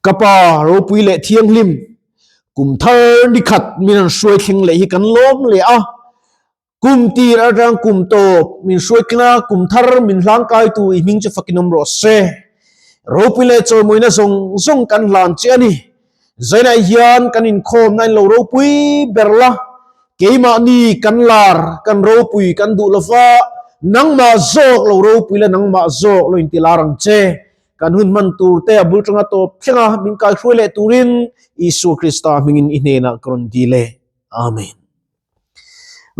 Ka pa ropui leh thianghlim kum thar ni khat min han hruai thleng leh hi kan lawm leh a, kum tir atang kum tawp min hruai thleng a, kum thar min hlangkaitu i hming chu fakin awm rawh se. Ropui leh chawimawina zawng zawng kan hlan che a ni. Zainah hian kan inkhawmna in lo ropui ber la, keimahni kan lar, kan ropui kan duh lova, nangmah zawk lo ropui la nangmah zawk lo inti lar ang che. Kan hun hman tur te a bul tanga tawp thlenga min kaihruai leh turin Isua Krista hmingin i hnenah ka rawn dil e. Amen.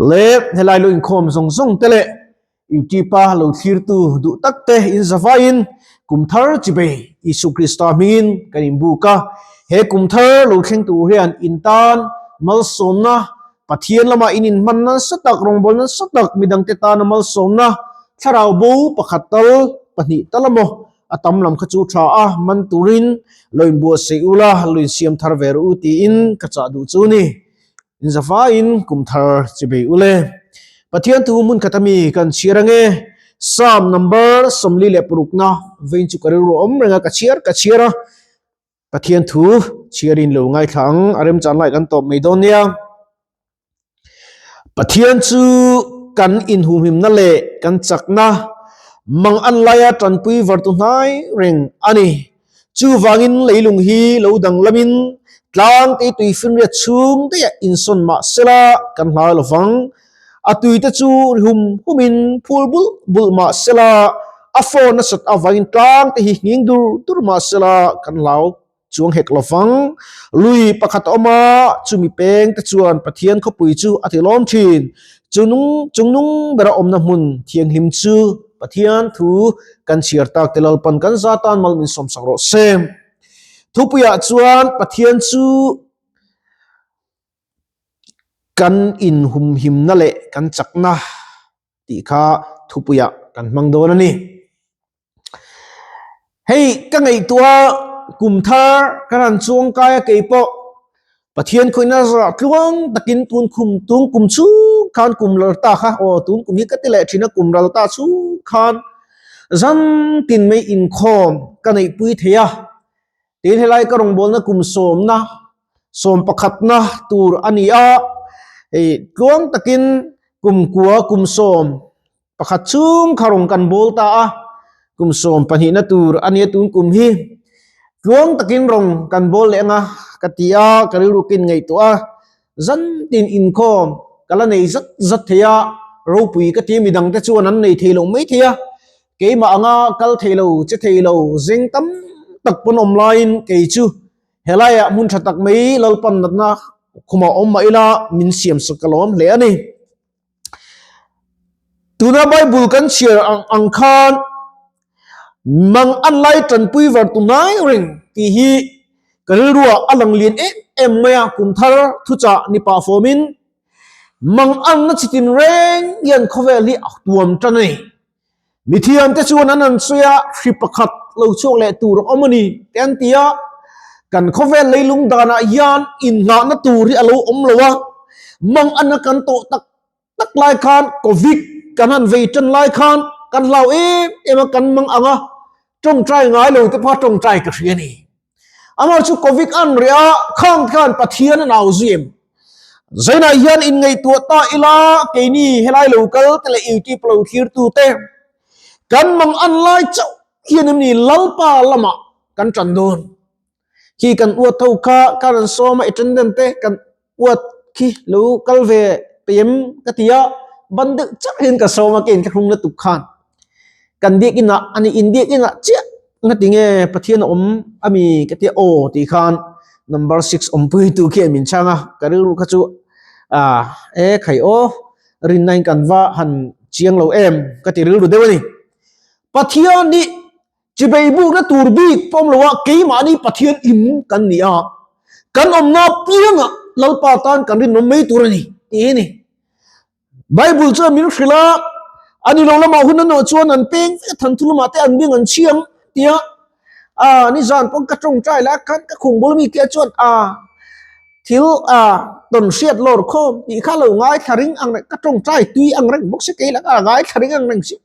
Le helai lo inkhawm zawng zawng te leh YouTube a lo thlirtu duh tak te in zavaiin kum thar chibei Isua Krista hmingin kan inbuk a. He kum thar lo thleng tur hian in tan malsawmna Pathian lamah in inhman nasa tak, rawngbâwl nasa tak, midangte tana malsawmna, thlarau bo pakhat tal, pahnih tal emaw a tam lam kha chu tha a, man turin lo inbuatsaih ula, lo insiam thar ve rawh u tiin ka chah duh chu ni. Inzavaiin kum thar chi bei ule. Pathian thu hmun khat ami kan chhiar ange, Psalm number 46na vein chu ka rilru awm reng a, ka chhiar ka chhiar a. Pathian thu chhiarin lo ngaithla ang, a remchan lai kan tawp mai dawn nia. Pathian chu kan inhumhimna leh kan chakna mang an laia tanpui vartu hnai reng a ni. Chuvangin leilung hi lo danglamin tlang te tui finriat chhung daih insawn mah sela kan hlau lovang. A tuite chu ri hum humin phul bulh bulh mah sela, a phone a sat avangin tlang te hi nghing dur dur mah sela kan hlau chuang hek lovang. Lui pakhat a awm a, chumi peng te chuan Pathian khawpui chu a ti lawm thin. Chungnung chungnung bera awmna hmun thianghlim chu Pathian thu kan chhiar tak te Lalpan kan za tan mal min sawmsak rawh se. Thupuiah chuan Pathian chu Kan inhumhimna leh kan chakna tih kha thupuiah kan hmang dawn a ni. Hei ka ngaihtuah kum thar ka han chuang kai a kei pawh Pathian khawihna zah tluang takin tun khum tun kum chhung khan kum ral ta kha aw tun kum hi ka ti leh thin a kum ral ta chhung khan zan tin mai inkhawm ka neihpui thei a. Tin helai ka rawngbawlna kum sawmna sawm pakhatna tur a ni a, hei tluang takin kum kua kum sawm pakhat chhung kha rawn kan bawl ta a, kum sawm pahnihna tur a nia tun kum hi tluang takin rawn kan bawl leh anga ka ti a, ka rilru kin ngaihtuah a, zan tin inkhawm ka la nei zat zat thei a, ropui ka ti midang te chuan an nei thei lo mai thei a. Keimah anga kal thei lo, che thei lo, zeng tam tak pawn awm laiin kei chu helaiah hmun tha tak mai Lalpan natna khumah awm mah ila min siam sak ka lawm hle a ni. Tuna Bible kan chhiar ang ang khan mang an lai tanpui var tu ngai reng tih hi ka rilruah a lang lian em em mai a, kum thar thuchah ni pah fawmin mang anna chitin reng hian khawvel hi a tuam tan a ni. Mithiamte chuan an han sawi a, hri pakhat lo chhuak leh tur a awm a ni te an ti a, kan khawvel leilung danah hian inngahna tur hi a lo awm lo a, mang ana kan tawh tak tak lai khan Covid kan han vei tan lai khan kan hlau em em a, kan mang ang a, tawngtai ngai lo te pawh tawngtai ka hria a ni. Amah chu Covid an reh a, khang khan Pathian a nau zui em? Zainah hian inngaihtuah ta ila keini helai lo kal te leh YouTube lo thlir tu te kan mang an lai chauh hian em ni Lalpa lamah kan tan dawn. Khi kan uat tho kha ka rawn sawm a attendant te kan uat khi lo kal ve pem ka ti a, ban deuh chauh hian ka sawm a kein ka hrung lutuk khan kan biakin ah ani in biakin ah chiah nga ti nge Pathian a awm ami ka tia aw tih khan number six awmpui tu khian min chhang a ka rilru kha chu ah e khai aw rinna in kan va han chiang lo em ka ti rilru deuh a ni Pathian hi Chibei bukna tur bik pawm lo a keimahni Pathian in kan ni a, kan awmna piangah Lalpa tan kan rinawm mai tur a ni tih hi a ni. Bible chuan min hrilh a, a ni lo lamah hun a nawh chuan an peng vek than thu lamah te an bing an chhiang tia a nizan pawn ka tawngtai lai khan ka khung bul mi te chuan a thil a tawn hriat lawr khawm tih kha lo ngaithla ring ang reng ka tawngtai tui ang reng bawk si kei laka ngaithla ring ang reng si.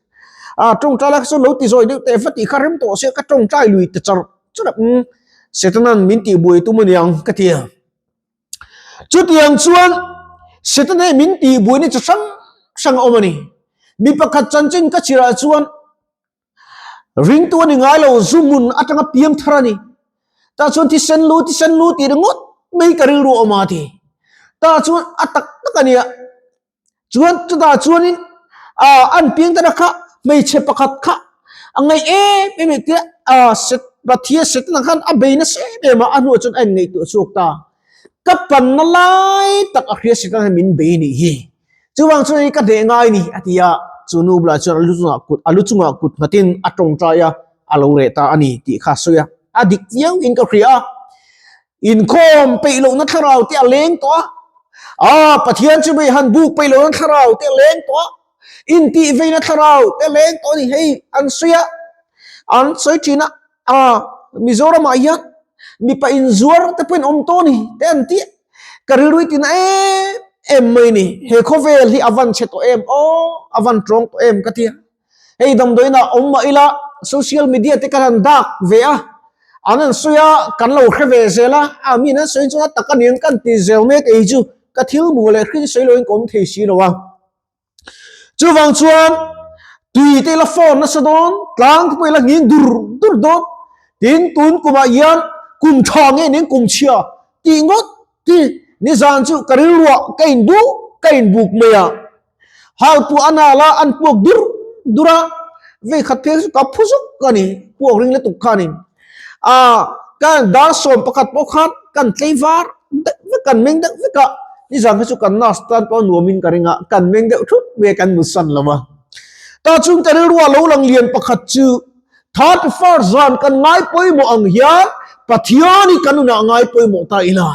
A tawngtai lai kha chuan lo ti zawi deuh teh va tih kha rem tawh se ka tawngtai lui ta char char a. Setanan min tihbuai tum aniang ka ti a. Chutiang chuan Setana hi min tihbuaina chi hrang hrang a awm a ni. Mi pakhat chanchin ka chirah chuan ringtu a ni ngai lo, zu hmun atanga piang thar a ni. Tah chuan thisen lu, thisen lu tih ringawt mai ka rilru a awm a ti. Tah chuan a tak tak a nia. Chuan chutah chuanin ah an piang tana kha hmeichhe pakhat kha a ngaih em em e tia ah set Pathian Setana khan a bei nasa em em a, a hnuah chuan a inngaihtuah chhuak ta. Ka panna lai tak a hria Setana hian min bei nih hi. Chuvang chuan hei ka hneh ngai ni a ti a, chu nu bulah chuan a lu chungah kut a lu chungah kut nghatin a tawngtai a, a lo reh ta a ni tih kha a sawi a, a dik viau in ka hria a. Inkhawm peih lohna thlarau te a leng tawh a, ah Pathian chu mei han buk peih lohna thlarau te a leng tawh a, intih veina thlarau te a leng tawh a ni hei an sawi a, an sawi thin a, ah Mizoramah hian mipa inzuar te pawhin awm tawh a ni te an tih a, ka rilru i tina em em mai a ni, he khawvel hi a van chhe tawh em aw, a van tawng tawh em ka ti a. Hei damdawiin ah awm mah ila social media te kan han dak ve a, an han sawi a, kan lo hre ve zel a, a mi an sawi chuan a tak a niang kan ti zel mek ei chu ka thil hmuh leh hrin sawi loin ka awm thei si lo a. Chuvang chuan tui te ila phone nasa dawn, tlang te pawh ila ngin dur dur dawn, tin tun kumah hian kum tha nge nen kum chhia tih ngawt hi nizan chu ka rilruah ka inbuk ka inbuk mai a. Hau puah a nal a, an puak dur dur a, vei khat phei chu ka phu zuk a ni, puak ring lutuk khanin. Ah, kan dar 11 pawh khan kan tlei var deuh vek, kan meng deuh vek a, nizan kha chu kan nurse tan pawh nuamin ka ring a, kan meng deuh thup mai a, kan mutsan lo a. Tah chuan ka rilruah lo lang lian pakhat chu 31st zan kan ngai pawimawh ang hian Pathian hi kan nunah ngai pawimawh ta ila.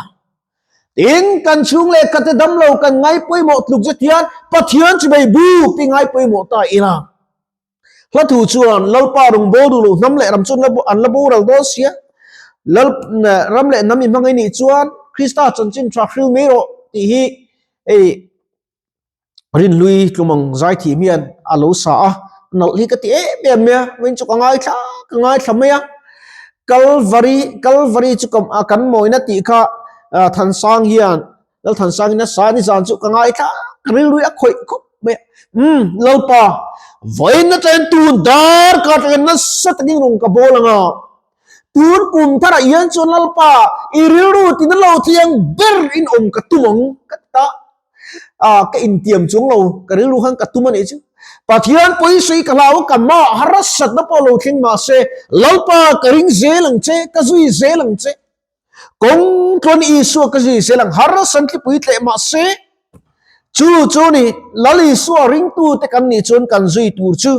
Tin, kan chhung leh kate damlo kan ngai pawimawh tluk zet hian Pathian chu bei buk tih ngai pawimawh ta ila. Hla thu chuan Lalpa rawngbâwl duh lo hnam leh ram chu an la boral dawn sia. Lal ram leh hnam i hmang i nih chuan Krista chanchin tha hril mai rawh tih hi hei Rinhlui tlumang zaithiam hian a lo sa a, nalh hi ka ti em em mai a, vawiin chu ka ngaithla ka ngaithla mai a, Kalvari Kalvari chu ka kan mawina tih kha Thansang hian Lalthansang in a sa nizan chu ka ngaithla ka rilru hi a khawih khawp mai a, umm Lalpa vawiin atangin tun dar ka atangin nasa takin rawn ka bawl ang a, tun kum tharah hian chuan Lalpa i rilru tina lo thiang ber in awm ka tum ang ka ti ta. Ah, ka intiam chuang lo, ka rilru khan ka tum a nih chu. Pathian pawisawi ka hlau a, ka mah harsatna pawh lo thleng mah se, Lalpa ka ring zel ang che, ka zui zel ang che. Kawng tluan Isua ka zui zel ang, harsan tlipui tleh mah se, chu chu ni, Lal Isua ringtute kan nih chuan kan zui tur chu.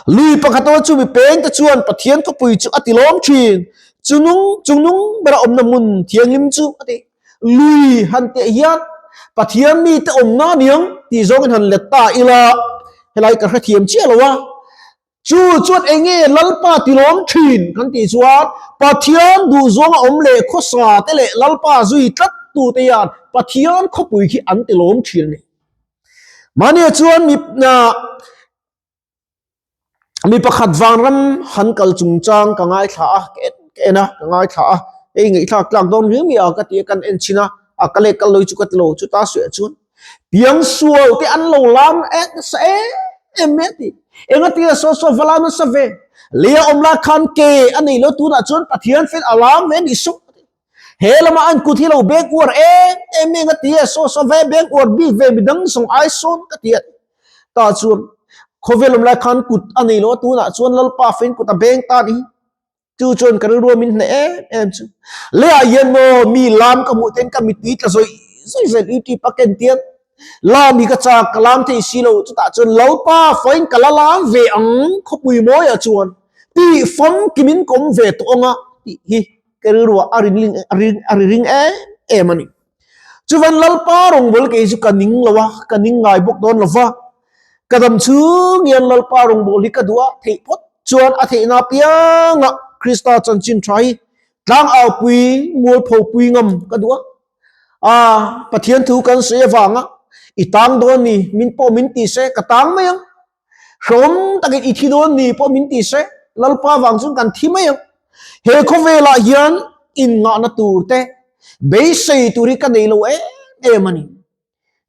Lui pakhat aw chu mi peng te chuan Pathian khawpui chu a ti lawm thin. Chungnung chungnung bera awmna hmun thianghlim chu a ti. Lui han teh hian Pathian mite awmna aniang tih zawngin han let ta ila helai ka hrethiam chiah lo a. Chu chuan eng nge Lalpa ti lawm thin kan tih chuan Pathian duhzawnga awm leh khawsa te leh Lalpa zui tlat tute hian Pathian khawpui khi an ti lawm thin a ni. Mahnia chuan mi mi pakhat vanram han kal chungchang ka ngaithla a, ka en ka en a, ka ngaithla a, hei ngaihthlak tlak dawn riau mai a ka ti a, kan en chhin a, a ka leh kal lo chu ka ti lo, chuta suih chuan piangsual te an lo lam e nasa em em mai a ti, engatinge saw saw va lam nasa ve, lei a awm lai khan ke a nei lo tunah chuan Pathian fel a lam ve a nih sawk a ti. He lama an kut hi lo beng uar em em eng a ti a, saw saw ve beng uar bik ve midang zawng ai sawn ka ti a. Tah chuan khawvel awm lai khan kut a nei lo a, tunah chuan Lalpa fein kut a beng ta ni. Chu chuan ka rilru min hneh em em chu. Leiah hian maw mi lam ka hmuh ten ka mittui tla zawih zawih zel YouTube a ken tiang. Lam hi ka chak ka lam thei si lo, chutah chuan Lalpa fein ka la lam ve ang khawpui mawiah chuan tih famkimin ka awm ve tawh ang a tih hi. Ka rilruah a ring a ring a ri ring em em a ni. Chuvan Lalpa rawngbâwl kei chu ka ning lo a, ka ning ngai bawk dawn lo va. Ka dam chhung hian Lalpa rawngbâwl hi ka duh a, theih phawt chuan a theihna apiangah Krista chanchin tha hi tlang aupui mualpho pui ngam ka duh a. A, Pathian thu kan sawi avanga i tang dawn ni, min pawh min ti se ka tang mai ang. Hrawm takin i thi dawn ni pawh min ti se, Lalpa vang chuan kan thi mai ang. He khawvelah hian inngahna tur te beisei tur hi ka nei lo em em a ni.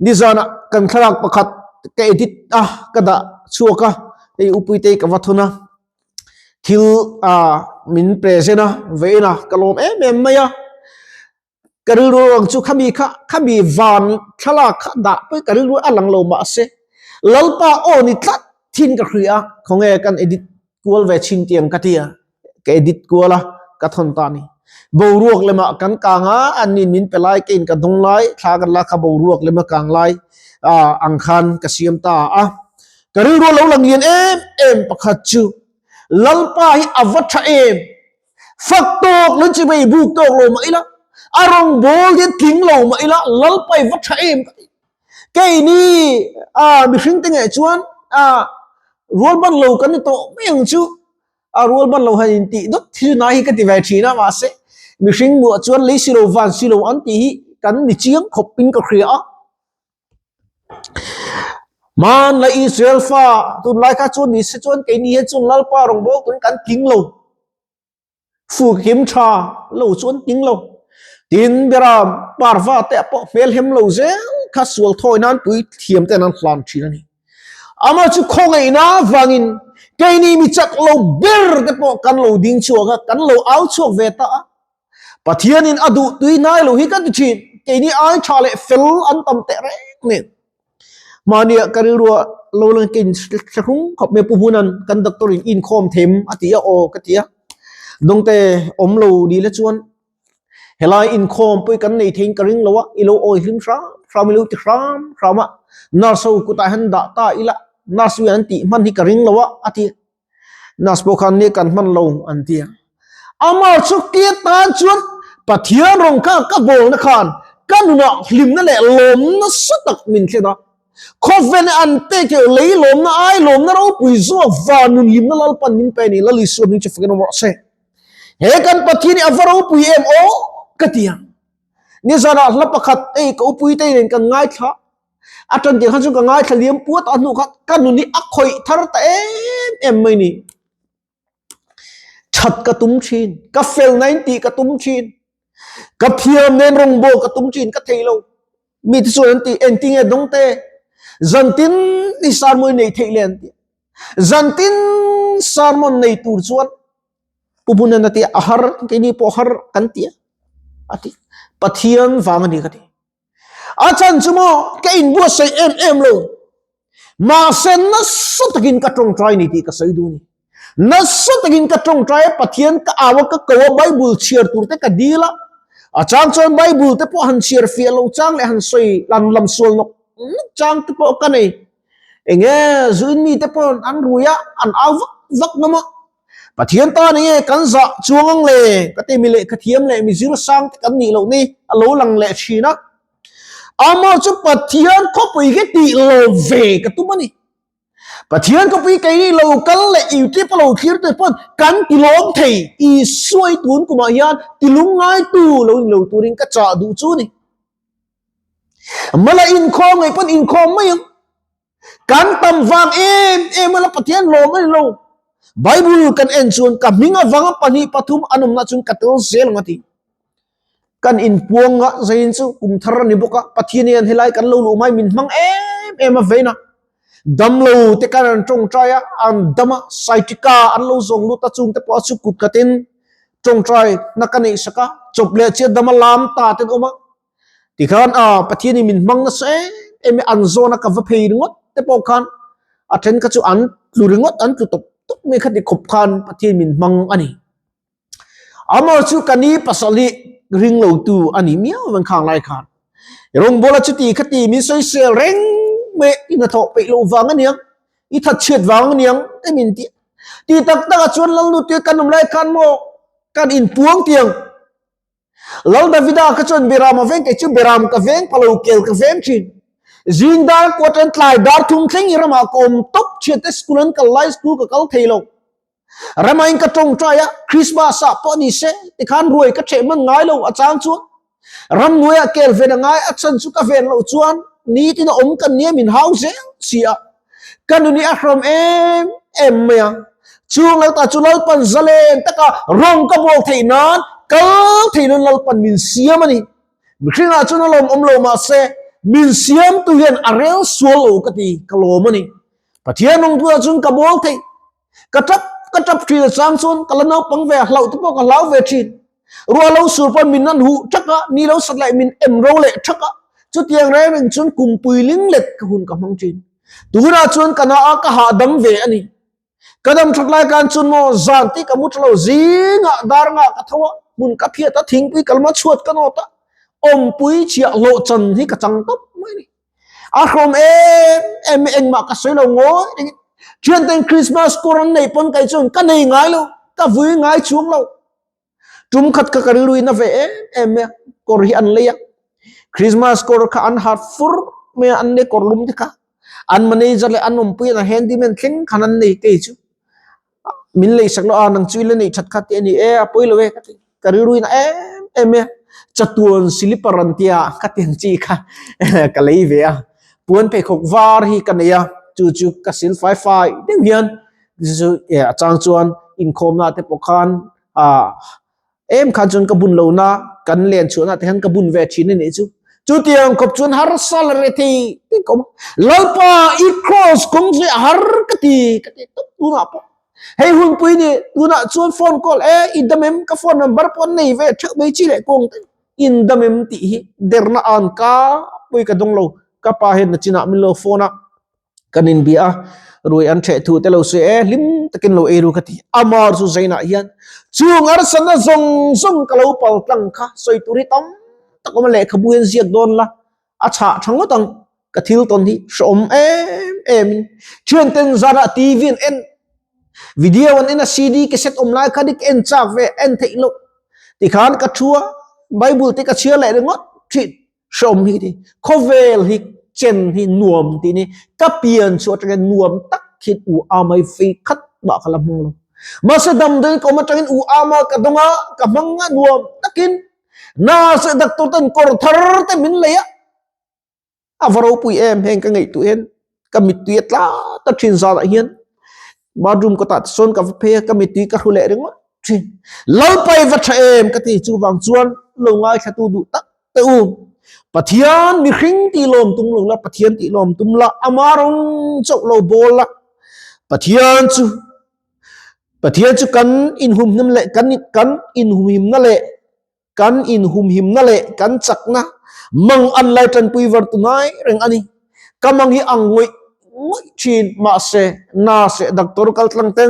Nizanah kan thlalak pakhat ka edit a, ka dah chhuak a, hei Upuitei ka va thawn a, thil ah min present a, vawiin a ka lawm em em mai a. Ka rilru ang chu khami kha khami van thlalak kha dah pawh ka rilru a lang lo mahse Lalpa aw ni tlat thin ka hria a, khawnge kan edit kual ve chhin tiang ka ti a, ka edit kual a, ka thawn ta a ni. Boruak lemah kan kang a, an nin min pe lai keiin ka dawng lai, thla kan lak kha boruak lema kang lai ang khan ka siam ta a. Ka rilru a lo lang lian em em pakhat chu Lalpa hi a va tha em! Fak tawk lo chi mai buk tawk lo mah ila, a rawngbawl hian tling lo mah ila, Lalpa i va tha em ka ti. Keini a mihring te ngei chuan a rual ban lo kan ni tawh mai ang chu, a rual ban lo han intih dawt hi chu nai hi ka ti ve thin a, mahse mihring muah chuan lei si lo van si lo an tih hi kan ni chiang khawp in ka hria a. Hmanlai Israel fa tunlai kha chuan ni se chuan keini hian chuan Lalpa rawngbâwl turin kan tling lo. Fu kim tha lo chuan tling lo. Tin beram parva te pawh hmel hem lo zel kha sual thawi nan pui thiam ten an hlan thin a ni. Amah chu khawngaihna vangin keini mi chak lo ber te pawh kan lo ding chhuak a, kan lo au chhuak ve ta a. Pathianin a duh tui hnai lo hi ka ti thin, keini ai tha leh fel an tam teh reng nen. Mahnia ka rilrua lo lang kein thlahrung khawp mai Pu Hmunan kan doctor in inkhawm them a ti a aw ka ti a. Dawngte awm lo ni la chuan helai inkhawm pawh kan nei theiin ka ring lo a, i lo awi hlim hram hram i lo ti hram hram a, nurse ho kutah hian dah ta ila nurse ho hian an tih hman hi ka ring lo a a ti a. Nurse pawh khan ni kan hman lo an ti a. Amah chu tia tan chuan Pathian rawng kha ka bawlna khan ka nunah hlimna leh lawmna sa tak min thlen a. Khawvel an pek leh lei lawmna ai lawmna ropui zawk van nun hlimna Lalpan min pe a ni. Lal Isua hming chu fakin awm rawh se. He kan Pathian hi a va ropui em aw ka ti a. Nizanah hla pakhat ei ka upui te nen kan ngaithla A tan tih khan chu ka ngaithla liam puat a hnu kha ka nun hi a khawih thar ta em em mai ni. That ka tum thin, ka fel na in tih ka tum thin, ka thiam nen rawngbawl ka tum thin ka thei lo. Mi te chuan an ti engtin nge dawng te zantin i sermon nei theih le an ti. Zantin sermon nei tur chuan Pu Bunan a ti a har keini pawh har kan ti a a ti. Pathian vang a ni ka ti. A chan chu maw ka inbuatsaih em em lo. Mahse nasa takin ka tawngtai ni tih ka sawi duh a ni. Nasa takin ka tawngtai a, Pathian ka au a, ka ko a, Bible chhiar tur te ka dil a. A chang chuan Bible te pawh han chhiar fiah lo chang leh han sawi lan lam sual nawk nawk chang te pawh ka nei. Enge zuin mite pawh an rui a, an au vak vak ngam a. Pathian tan enge kan zah chuang ang le ka ti mi lehkha thiam leh mi zir sang te kan nih loh ni a lo lang leh thin a. Amah chu Pathian khawpui hi tih lo ve ka tum a ni. Pathian khawpui kei ni lo kal leh YouTube a lo thlir te pawn kan ti lawm thei Isua i tun kumah hian ti lungngai tu lo ni lo turin ka chah duh chu ni. Mala inkhawm ngei pawn inkhawm mai ang. Kan tam vang em em ala Pathian lawm a ni lo. Bible kan en chuan ka hming avanga pahnih pathum an awmna chuan ka tel zel ang a ti. Kan inpuang nga zain chu kum thar a ni bawk a, Pathian hian helai kan lo luh mai min hmang em em a vein a. Damlo te kan an tawngtai a, an dam a, saitika an lo zawng lut a chungte pawh a chu kut khatin tawngtai na ka neih sak a, chawp leh chiah dam a lam ta ten awm a. Tikhan a Pathian in min hmang nasa em em e an zawn a ka va phei ringawt te pawh khan a then kha chu an tlu ringawt an tlu tawp tawp mai kha ti khawp khan Pathian min hmang a ni. Amah chu ka ni pasal hi ring lo tu a ni miau vang khang lai khan. Rawngbawla chu ti kha ti min sawisel reng mai i hnathawh peih loh vang a niang, i thatchhiat vang a niang te min ti. Ti tak tak ah chuan Lalnu te kan awm lai khan maw kan inpuang tiang. Lal Davida kha chuan Beram a veng, kei chu Beram ka veng pa lo kel ka veng thin. Zing dar kua tan tlai dar thum thleng i ramah ka awm tawp thian te school an kal lai school ka kal thei lo. Rama in ka tawngtai a, Christmas ah pawh ni se tikhan ruai ka theh hman ngai lo a chang chuan ramhnuai ah kel ven a ngai a chhan chu ka ven loh chuan nitin a awm kan nia min hau zel si a. Ka nun hi a hrawm em em mai a. Chung Lalta chu Lalpan zalen taka rawng ka bawl theih nan kal thei nan Lalpan min siam a ni. Mihringah chuan a lawm awm lo mahse min siamtu hian a rel sual lo ka ti, ka lawm a ni. Pathian rawngtuah chuan ka bawl theih. Ka tap ka tap thin a chang chuan ka la naupang ve a, hlauh te pawh ka hlau ve thin. Ruah lo sur pawn min an huh thak a, ni lo sat leh min em ro leh thak a, chutiang reng reng chuan kumpui ling let ka hun ka hmang thin. Tunah chuan ka na a, ka hahdam ve a ni. Ka dam that lai khan chuan maw zan tih ka mu tha lo, zingah dar ngah ka tho a, hmun ka phiat a, thingpui kalma chhuat ka nawt a, awmpui chhiah hlawh chan hi ka chang tawp mai a ni. A hrawm em em engmah ka sawi lo ngawi rengin thianten Christmas kawr an nei pawn kai chuan ka nei ngai lo, ka vui ngai chuang lo. Tum khat kha ka rilru in a ve em em mai a, kawr hi an lei a, Christmas kawr kha an hat fur mai a, an nei kawr lum te kha an manager leh an awmpui an handyman thleng khan an nei kei chu. Min lei sak lo a, nang chu i la neih that kha tih a ni e, a pawi lo e ka ti. Ka rilru in a em em e, chatuan slipper an tia ka ti ang chi kha ka lei ve a, puan pheikhawk var hi ka nei a, chu chu ka sil fai fai deuh hian chu a chang chuan inkhawmna te pawh khan ah em khan chuan ka bun lo na, kan len chhuahna te khan ka bun ve thin a nih chu. Chutiang khawp chuan harsa la re thei tih ka awm a, Lalpa i cross kawng chu a har ka ti ka ti tawp tunah pawh. Hei hunpui ni tunah chuan phone call e i dam em ka phone number pawh an nei ve theuh mai chi leh kawng te in dam em tih hi derna an ka pawh ka dawng lo ka pa hian nachinah min lo phone a kan in bia a rui an theh thu te lo sawi e hlim takin lo ei ru ka ti amar chu zainah hian chung arsana zawng zawng ka lo pal tlang kha sawi tur hi tam tak awm a lehkhabu hian ziak dawn la a chhah tha ngawt ang ka thil tawn hi hreawm em em in thianten zarah TV an en video an en a CD cassette awm lai kha dik en chak ve en theih loh tikhan ka thu a Bible te ka chhiar leh ringawt thin hreawm hi ti khawvel hi chen hi nuam tih ni ka pian chu atangin nuam tak hian u amai fei khat mah ka la hmang lo mahse damdawiin ka awm atangin u ama ka dawng a ka hmang a nuam takin Nurse doctor ten kawr thar te min lei a, a va ropui em heng ka ngaihtuah hian ka mittui a tla ta thin zanah hian bathroom kawtah te sawn ka va phei a ka mittui ka hru leh ringawt thin. Lalpa i va tha em ka ti chuvang chuan lo ngaithlatu duh tak te u Pathian mihring tih lawm tum lo la Pathian tih lawm tum la ama rawng chauh lo bawl la Pathian chu Pathian chu kan inhumhim leh kan kan inhumhimna leh kan inhumhimna leh kan chakna mang an lai tanpui var tu ngai reng a ni. Ka mang hi ang ngawih ngawih thin mahse nurse leh doctor kal tlang ten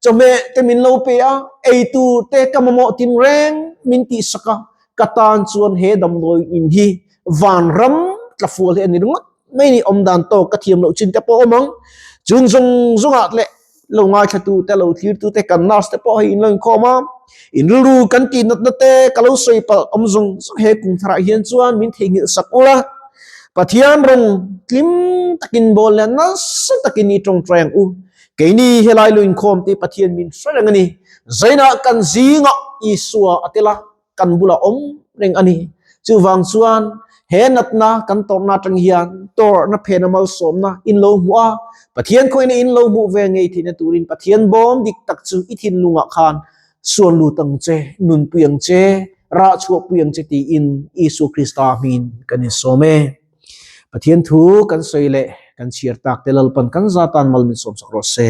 chawhmeh te min lo pe a, ei tur te ka mamawh tin reng min tihsak a, ka tan chuan he damdawi in hi vanram tlafual hi a ni ringawt mai ni awm dan tawk ka thiam loh chin te pawh awm ang. Chung zawng zawngah leh lo ngaithla tu te lo thlir tu te kan nurse te pawh hei in lo inkhawm a in rilru kan tih natna te ka lo sawi palh awm zawng zawng he kum tharah hian chuan min theihnghilh sak ula Pathian rawng tlim takin bawl leh nasa takin i tawngtai ang u keini helai lo inkhawm te Pathian min hre reng a ni zainah kan zingah Isua a tel a kan bulah awm reng a ni. Chuvang chuan he natna kan tawrhna atang hian tawrhna phena malsawmna in lo hmuh a, Pathian khawina in lo hmuh ve ngei theihna turin Pathian bawm dik tak chu i thinlungah khan suan lut ang che, nunpui ang che, rah chhuahpui ang che tiin Isua Krista hmingin kan insawm e. Pathian thu kan sawi leh kan chhiar tak te Lalpan kan zatan mal min sawmsak rawh se.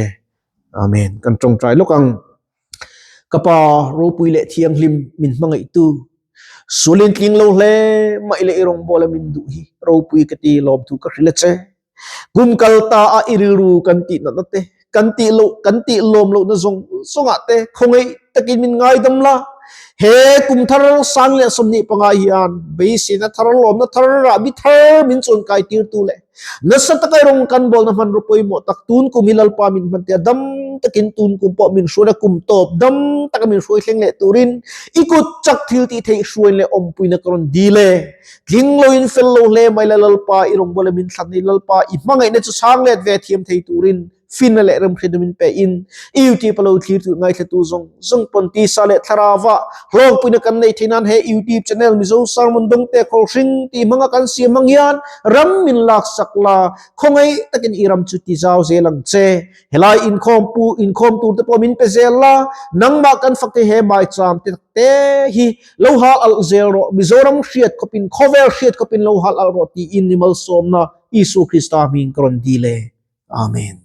Amen. Kan tawngtai lawk ang. Ka pa ropui leh thianghlim min hmangaihtu, sualin tling lo hle mah i leh i rawngbawla min duh hi ropui ka ti lawmthu ka hrilh a che. Kum kal ta a i rilru kan tih natna te, kan tih loh kan tih lawm lohna zawng zawngah te khawngaih takin min ngaidam la. He kum thar sang leh 25 hian beiseina thar lawmna thar rahbi thar min chuan kai tirtu leh Nasa taka rawng kan bawlna hmanraw pawimawh tak tun kum hi Lalpa min hman tia dam takin tun kum pawh min hruaina kum tawp dam taka min hruai thleng leh turin i kut chak thil tih theih hruain leh awmpuina ka rawn dil e. Tling loin fel lo hle mai la Lalpa i rawngbawla min thlan hi Lalpa i hmangaihna chu chhang let ve thiam thei turin. Finna leh remhriatna min pe in YouTube a lo thlir tu ngaithlatu zawng zawng pawn tisa leh thlarauva hlawkpuina kan neih theih nan he YouTube channel Mizo Sermon Dawngte Khawlhring tih hmanga kan siam hmang hian ram min laksak la, khawngaih takin i ram chu ti zau zel ang che. Helai inkhawm pu inkhawm tur te pawh min pe zel la, nangmah kan fak te he maicham te tak te hi lo hal alh zel rawh, Mizoram hriat khawpin khawvel hriat khawpin lo hal alh rawh tiin ni malsawmna Isua Krista hming ka rawn dil e. Amen.